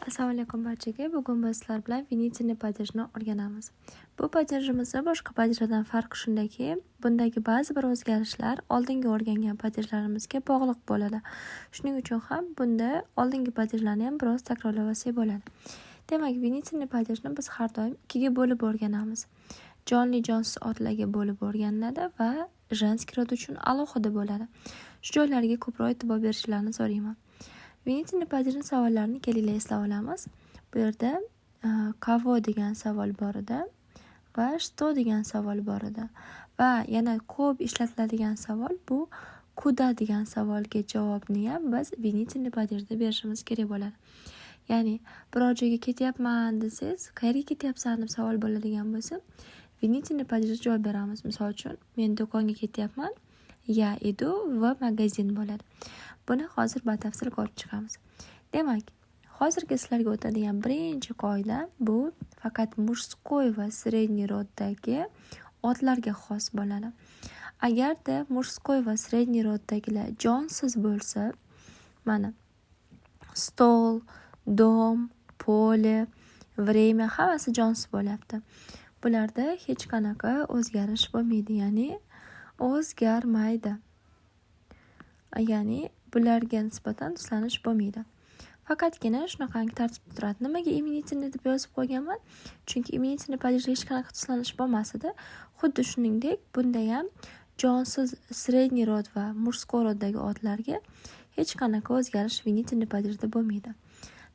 Assalomu alaykum barchaga. Bugun biz sizlar bilan винительный падеж ni o'rganamiz. Bu падеж imizni boshqa падеж lardan farqi shundaki, bundagi ba'zi bir o'zgarishlar oldingi o'rgangan падеж larimizga bog'liq bo'ladi. Shuning uchun ham bunda oldingi падеж larni ham biroz takrorlab olsak bo'ladi. Demak, винительный падеж ni biz har doim ikkiga bo'lib o'rganamiz. Jonli, jonsiz otlarga bo'lib o'rganiladi va женский род uchun alohida bo'ladi. Shu joylarga ko'proq e'tibor berishlarini so'rayman. Винительный падеж ni savollarini kelinglar, eslab olamiz. Bu yerda кого degan savol bor edi va что degan savol bor edi. Va yana ko'p ishlatiladigan savol bu куда degan savolga javobni ham biz винительный падеж da berishimiz kerak bo'ladi. Ya'ni biror joyga ketyapman desangiz, qayerga ketyapsan deb savol bo'ladigan bo'lsa, винительный падеж da javob beramiz. Misol uchun, men do'konga ketyapman. Я иду в магазин bo'ladi. Buni hozir batafsil ko'rib chiqamiz. Demak, hozirgi sizlarga o'tadigan birinchi qoida bu faqat мужской va средний род dagi otlarga xos bo'ladi. Agarda мужской va средний род dagilar jonsiz bo'lsa, mana, стол, дом, поле, время hammasi jonsiz bo'lyapti. Bularda hech qanaqa o'zgarish bo'lmaydi, ya'ni o'zgarmaydi. Ya'ni bularga nisbatan tuslanish bo'lmaydi. Faqatgina shunaqangi tartibda turadi. Nimaga именительный deb yozib qo'yganman? Chunki именительный падеж da hech qanaqa tuslanish bo'lmas edi. Xuddi shuningdek, bunda ham jonsiz средний род va мужской род dagi otlarga hech qanaqa o'zgarish винительный падеж da bo'lmaydi.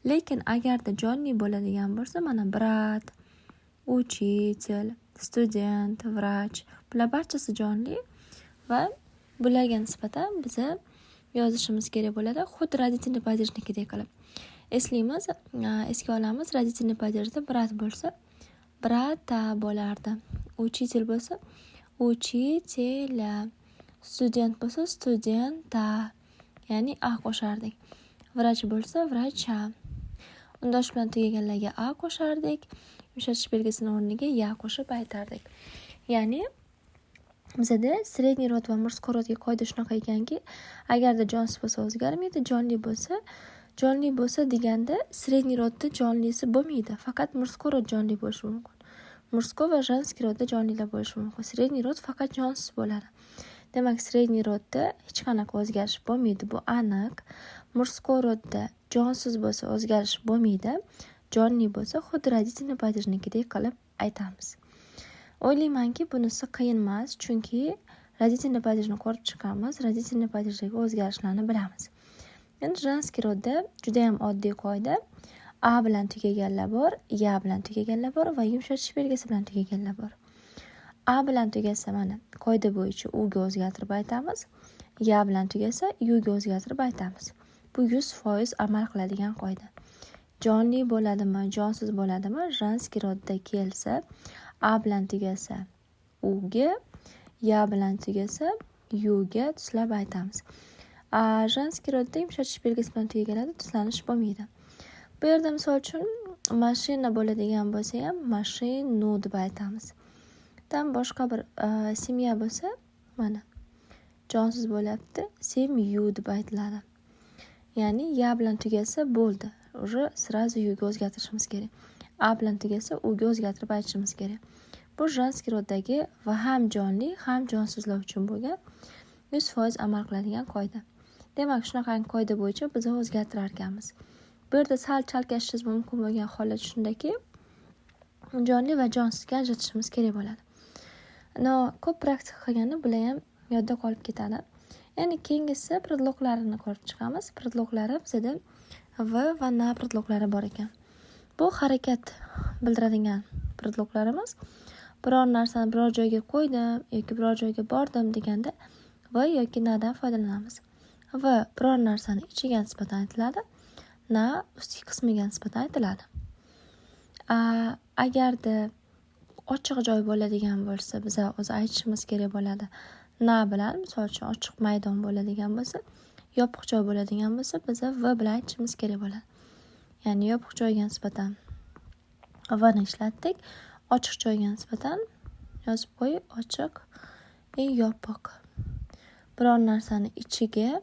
Lekin agarda jonli bo'ladigan bo'lsa, mana, брат, учитель, студент, врач, bular barchasi jonli va bularga nisbatan biza yozishimiz kerak bo'ladi, xuddi родительный падеж nikidek qilib. Eslaymiz, esga olamiz: родительный падеж da брат bo'lsa, брата bo'lardi, учитель bo'lsa, учителя, студент bo'lsa, студента, ya'ni а qo'shardik, врач bo'lsa, врача. Undosh bilan tugaganlarga а qo'shardik, yumshatish belgisini o'rniga я qo'shib aytardik. Ya'ni bizada средний род va мужской род ga qoida shunaqa ekanki, agarda jonsiz bo'lsa, o'zgarmaydi, jonli bo'lsa. Jonli bo'lsa deganda средний род da jonlisi bo'lmaydi, faqat мужской род jonli bo'lishi mumkin. Мужской va женский род da jonlilar bo'lishi mumkin, средний род faqat jonsiz bo'ladi. Demak, средний род da hech qanaqa o'zgarish bo'lmaydi, bu aniq. Мужской род da jonsiz bo'lsa, o'zgarish bo'lmaydi, jonli bo'lsa, xuddi родительный падеж nikidek qilib aytamiz. O'ylaymanki, bunisi qiyin emas, chunki родительный падеж ni ko'rib chiqqanmiz, родительный падеж dagi o'zgarishlarni bilamiz. Endi женский род da judayam oddiy qoida: а bilan tugaganlar bor, я bilan tugaganlar bor va yumshatish belgisi bilan tugaganlar bor. А bilan tugasa, mana, qoida bo'yicha у ga o'zgartirib aytamiz, я bilan tugasa, ю ga o'zgartirib aytamiz. Bu 100% amal qiladigan qoida. Jonli bo'ladimi, jonsiz bo'ladimi, женский род da kelsa, а bilan tugasa, у ga, я bilan tugasa, ю ga tuslab aytamiz. Женский род da yumshatish belgisi bilan tugaganlarda tuslanish bo'lmaydi. Bu yerda, misol uchun, mashina bo'ladigan bo'lsa ham, машину deb aytamiz. Dan boshqa bir семья bo'lsa, mana, jonsiz bo'lyapti, семью deb aytiladi. Ya'ni я bilan tugasa bo'ldi, уже сразу ю ga o'zgartirishimiz kerak, а bilan tugasa, у ga o'zgartirib aytishimiz kerak. Bu женский род dagi va ham jonli, ham jonsizlar uchun bo'lgan 100% amal qiladigan qoida. Demak, shunaqangi qoida bo'yicha biz o'zgartirar ekanmiz. Bu yerda sal chalkashishingiz mumkin bo'lgan holat shundaki, jonli va jonsizga ajratishimiz kerak bo'ladi. Но ko'p praktika qilganda bular ham yodda qolib ketadi. Endi keyingisi предлог larini ko'rib chiqamiz. Предлог lari bizada в va на предлог lari bor ekan. Bu harakat bildiradigan предлог larimiz. Biror narsani biror joyga qo'ydim yoki biror joyga bordim deganda в yoki на dan foydalanamiz. В biror narsani ichiga nisbatan aytiladi, на ustki qismiga nisbatan aytiladi. Agarda ochiq joy bo'ladigan bo'lsa, biza o'zi aytishimiz kerak bo'ladi на bilan. Misol uchun, ochiq maydon bo'ladigan bo'lsa. Yopiq joy bo'ladigan bo'lsa, biza в bilan aytishimiz kerak bo'ladi. Ya'ni yopiq joyga nisbatan в ni ishlatdik, ochiq joyga nisbatan, yozib qo'y, ochiq и yopiq, biror narsani ichiga,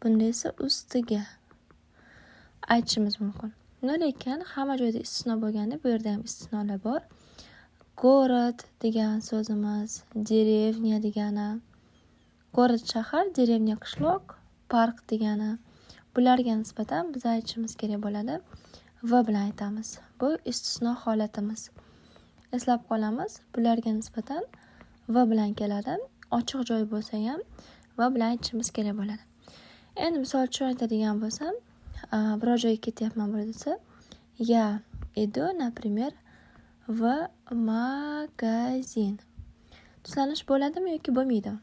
bunda esa ustiga aytishimiz mumkin. Но lekin hamma joyda istisno bo'lganda, bu yerda ham istisnolar bor. Город degan so'zimiz, деревня degani, город shahar, деревня qishloq, park degani. Bularga nisbatan biz aytishimiz kerak bo'ladi. В bilan aytamiz. Bu istisno holatimiz. Eslab qolamiz, bularga nisbatan в bilan keladi. Ochiq joy bo'lsa ham в bilan aytishimiz kerak bo'ladi. Endi misol uchun aytadigan bo'lsam, biror joyga ketyapman desa, я иду, например, в магазин. Tuslanish bo'ladimi yoki bo'lmaydimi?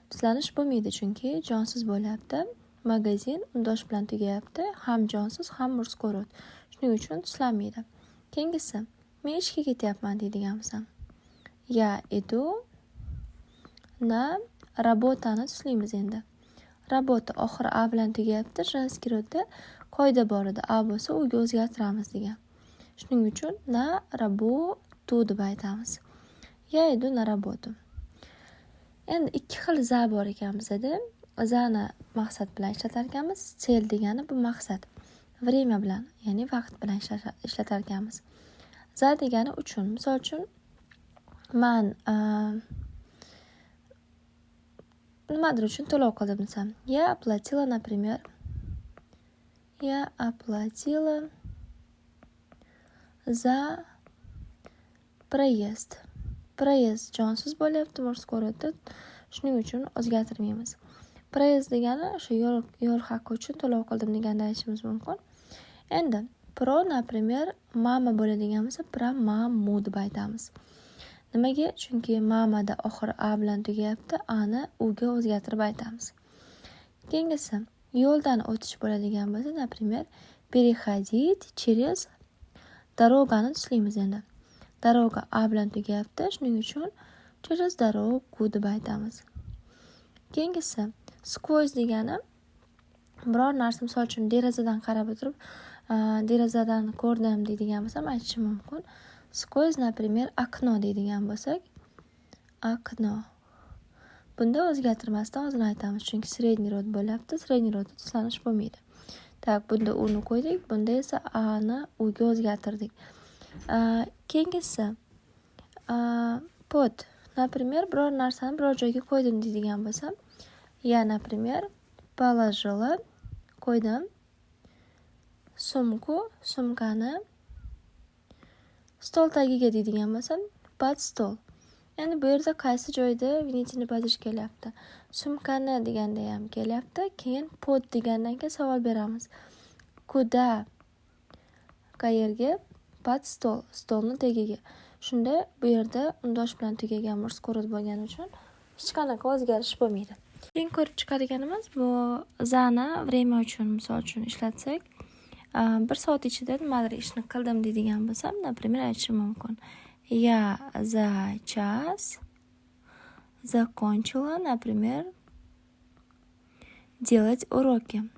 Tuslanish bo'lmaydi, chunki jonsiz bo'lyapti. Магазин undosh bilan tugayapti. Ham jonsiz, ham мужской род. Shuning uchun tuslanmaydi. Keyingisi, men ishga ketyapman deydigan bo'lsam, я иду на работа ni tuslaymiz endi. Работа oxiri a bilan tugayapti. Женский род da qoida bor edi. A bo'lsa, uga o'zgartiramiz degan. Shuning uchun на работу deb aytamiz. Я иду на работу. Endi ikki xil за bor ekan bizada. За ni maqsad bilan ishlatar ekanmiz. Цель degani bu maqsad. Время bilan, ya'ni vaqt bilan ishlatar ekanmiz. За degani uchun. Misol uchun, man nimadir uchun to'lov qildim desam, я оплатила, например, я оплатила за проезд. Проезд jonsiz bo'lyapti мужской род da. Shuning uchun o'zgartirmaymiz. Проезд degani o'sha yo'l haqi uchun to'lov qildim deganda aytishimiz mumkin. Endi про, например, мама bo'ladigan bo'lsa, про маму deb aytamiz. Nimaga? Chunki мама da oxiri a bilan tugayapti, ani uga o'zgartirib aytamiz. Keyingisi, yo'ldan o'tish bo'ladigan bo'lsa, например, переходить через дорога ni tuslaymiz endi. Дорога a bilan tugayapti, shuning uchun через дорогу deb aytamiz. Keyingisi, сквозь degani biror narsa, misol uchun, derazadan qarab o'tirib, derazadan ko'rdim deydigan bo'lsam, aytishim mumkin. Сквозь, например, окно deydigan bo'lsak, окно. Bunda o'zgartirmasdan o'zini aytamiz, chunki средний род bo'lyapti. Средний род da tuslanish bo'lmaydi. Так, bunda uni qo'ydik, bunda esa ani uga o'zgartirdik. Keyingisi, под, например, biror narsani biror joyga qo'ydim deydigan bo'lsam, я, например, положила, qo'ydim, сумку, sumkani, stol tagiga deydigan bo'lsam, под stol. Endi bu yerda qaysi joyda винительный падеж kelyapti? Sumkani deganda ham kelyapti. Keyin под degandan keyin savol beramiz. Куда? Qayerga? Под stol, stolni tagiga. Shunda bu yerda undosh bilan tugagan мужской род bo'lgani uchun hech qanaqa o'zgarish bo'lmaydi. Keyin ko'rib chiqadiganimiz bu за ni время uchun, misol uchun, ishlatsak, bir soat ichida nimadir ishni qildim deydigan bo'lsam, например, aytishim mumkin. Я за час закончила, например, делать уроки.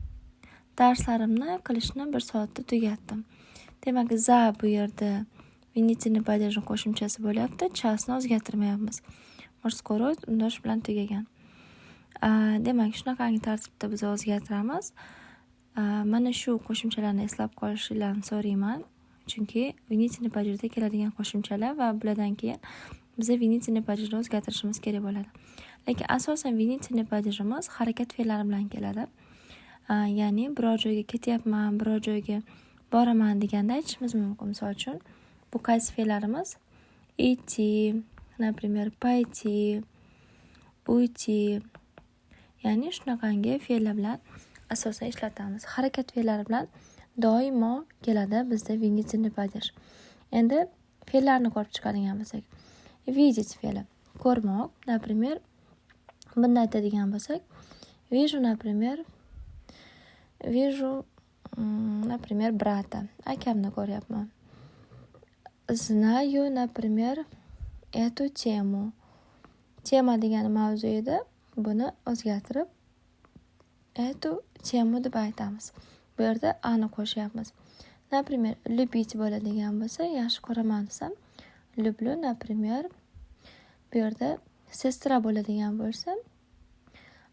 Darslarimni qilishni bir soatda tugatdim. Demak, за bu yerda винительный падеж ni qo'shimchasi bo'lyapti. Час ni o'zgartirmayapmiz. Мужской род undosh bilan tugagan. Demak, shunaqangi tartibda biz o'zgartiramiz. Mana shu qo'shimchalarni eslab qolishinglarni so'rayman. Chunki винительный падеж da keladigan qo'shimchalar va bulardan keyin biza винительный падеж ni o'zgartirishimiz kerak bo'ladi. Lekin asosan винительный падеж imiz harakat fe'llari bilan keladi. Ya'ni biror joyga ketyapman, biror joyga boraman deganda aytishimiz mumkin. Misol uchun, bu qaysi fe'llarimiz? Идти, например, пойти, уйти. Ya'ni shunaqangi fe'llar bilan asosan ishlatamiz. Harakat fe'llari bilan doimo keladi bizda винительный падеж. Endi fe'llarni ko'rib chiqadigan bo'lsak, видеть fe'li ko'rmoq, например, bunda aytadigan bo'lsak, вижу, например, вижу, например, брата, akamni ko'ryapman. Знаю, например, эту тему. Тема degani mavzu edi. Buni o'zgartirib эту тему deb aytamiz. Bu yerda ani qo'shyapmiz. Например, любить bo'ladigan bo'lsa, yaxshi ko'raman desam, люблю, например, bu yerda сестра bo'ladigan bo'lsa,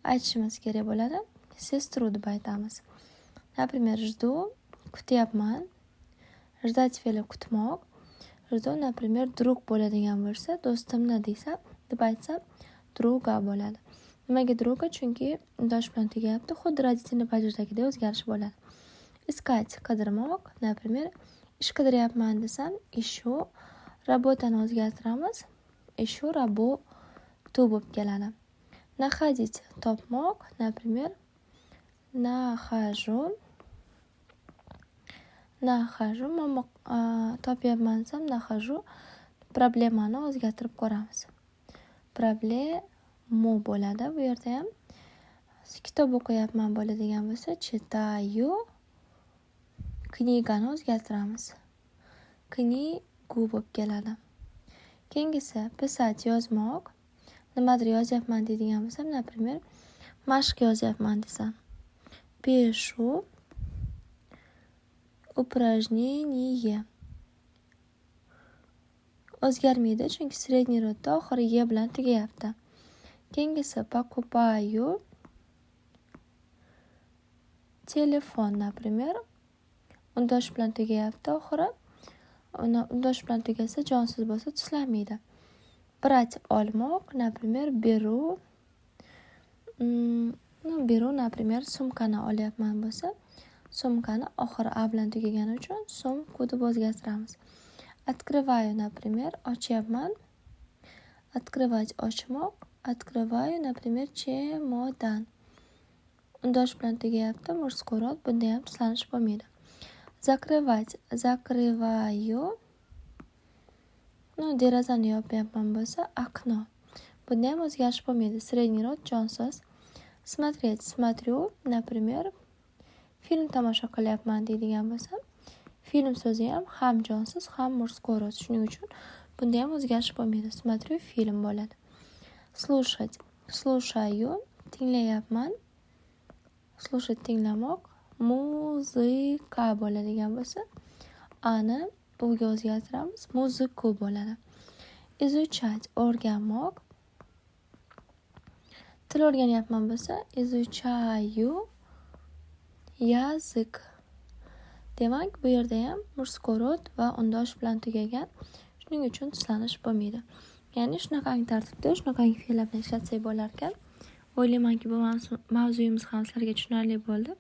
aytishimiz kerak bo'ladi. Сестру deb aytamiz. Например, жду, kutyapman. Ждать fe'li kutmoq. Жду, например, друг bo'ladigan bo'lsa, do'stimni desam, deb aytsam, друга bo'ladi. Nimaga друга? Chunki undosh bilan tugayapti. Xuddi родительный падеж dagidek o'zgarish bo'ladi. Искать qidirmoq. Например, ish qidiryapman desam, ищу, работа ni o'zgartiramiz. Ищу работу bo'lib keladi. Находить topmoq. Например, нахожу, нахожу muammo topyapman desam, нахожу проблема ni o'zgartirib ko'ramiz. Проблему bo'ladi bu yerda ham. Kitob o'qiyapman bo'ladigan bo'lsa, читаю, книга ni o'zgartiramiz. Книгу bo'lib keladi. Keyingisi писать yozmoq. Nimadir yozyapman deydigan bo'lsam, например, mashq yozyapman desam, пишу упражнение. O'zgarmaydi, chunki средний род da oxiri е bilan tugayapti. Keyingisi покупаю телефон, например. Undosh bilan tugayapti oxiri. Uni undosh bilan tugasa, jonsiz bo'lsa, tuslanmaydi. Брать olmoq, например, беру, ну, беру, например, sumkani olyapman bo'lsa, sumkani oxiri а bilan tugagani uchun сумку deb o'zgartiramiz. Открываю, например, ochyapman. Открывать ochmoq. Открываю, например, чемодан. Undosh bilan tugayapti, мужской род, bunda ham tuslanish bo'lmaydi. Закрывать, закрываю. Ну, derazani yopyapman bo'lsa, окно. Bunda ham o'zgarish bo'lmaydi. Средний род jonsiz. Смотреть, смотрю, например, film tomosha qilyapman deydigan bo'lsam, film so'zi ham jonsiz, ham мужской род. Shuning uchun bunda ham o'zgarish bo'lmaydi. Смотрю film bo'ladi. Слушать, слушаю, tinglayapman. Слушать tinglamoq. Музыка bo'ladigan bo'lsa, ani uga o'zgartiramiz, музыку bo'ladi. Изучать o'rganmoq. Til o'rganyapman bo'lsa, изучаю язык. Demak, bu yerda ham мужской род va undosh bilan tugagan. Shuning uchun tuslanish bo'lmaydi. Ya'ni shunaqangi tartibda, shunaqangi fe'llar bilan ishlatsak bo'lar ekan. O'ylaymanki, bu mavzuyimiz ham sizlarga tushunarli bo'ldi.